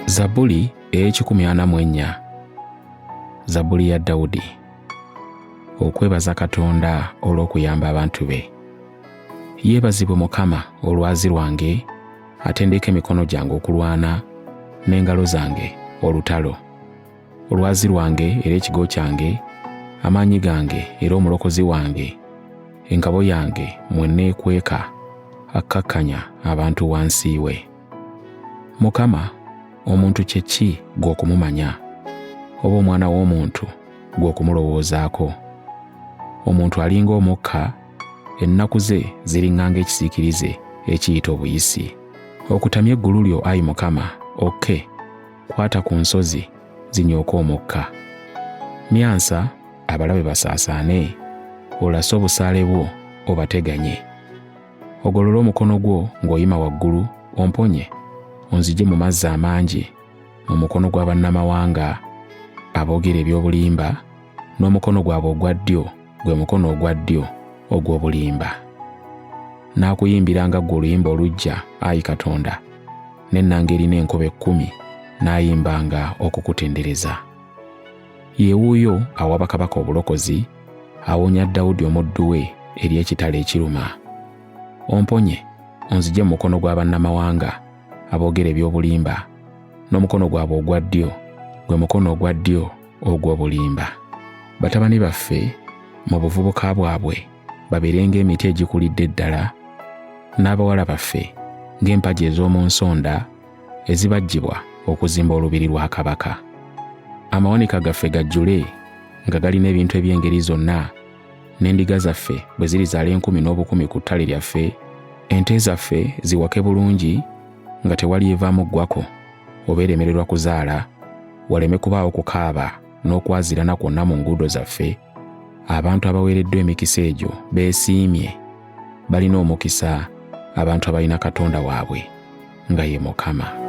Zabbuli ey'ekikumi ana mu ennya. Zabbuli ya Dawudi. Okwebaza Katonda olw'okuyamba abantu be. Yeebazibwe Mukama olwazi lwange, atendeka emikono gyange okulwana n'engalo zange olutalo. Olwazi lwange era ekigo kyange, amaanyi gange era omulokozi wange, engabo yange mwe neekweka, akkakkanya abantu wansi we. Mukama, omuntu kye ki ggwe okumumanya, oba omwana w'omuntu ggwe okumulowoozaako? Omuntu alinga omukka, ennaku ze ziriŋŋanga ekisiikirize ekiyita obuyisi. Okutamye eggulu lyo, ayi Mukama, okke, kwata ku nsozi zinyooke omukka. Myansa abalabe basaasaane, olase obusaale bwo obateganye. Ogolole omukono gwo ng'oyima waggulu omponye, onzigye mu mazzi amangi, mu mukono gwa bannamawanga aboogera eby'obulimba, n'omukono gwabwe ogwa ddyo gwe mukono ogwa ddyo ogw'obulimba. Naakuyimbiranga ggwe oluyimba oluggya, ayi Katonda, n'ennanga erina enkoba ekkumi naayimbanga okukutendereza. Ye wuuyo awa bakabaka obulokozi, awonya Dawudi omuddu we eri ekitala ekiruma. Omponye, onzigye mu mukono gwa bannamawanga aboogera eby'obulimba, n'omukono gwabwe ogwa ddyo, gwe mukono ogwa ddyo ogw'obulimba. Batabani baffe mu buvubuka bwabwe babeere ng'emiti egikulidde ddala, n'abawala baffe ng'empagi ez'omu nsonda ezibajjibwa okuzimba olubiri lwa kabaka. Amawanika gaffe gajjule nga galina ebintu eby'engeri zonna, n'endiga zaffe bwe zirizaala enkumi n'obukumi ku ttale lyaffe, ente zaffe ziwake bulungi nga tewali evaamu ggwako oba eremererwa kuzaala, waleme kubaawo kukaaba n'okwazirana kwonna mu nguudo zaffe. Abantu abaweereddwa emikisa egyo beesiimye, balina omukisa abantu abalina Katonda waabwe nga ye Mukama.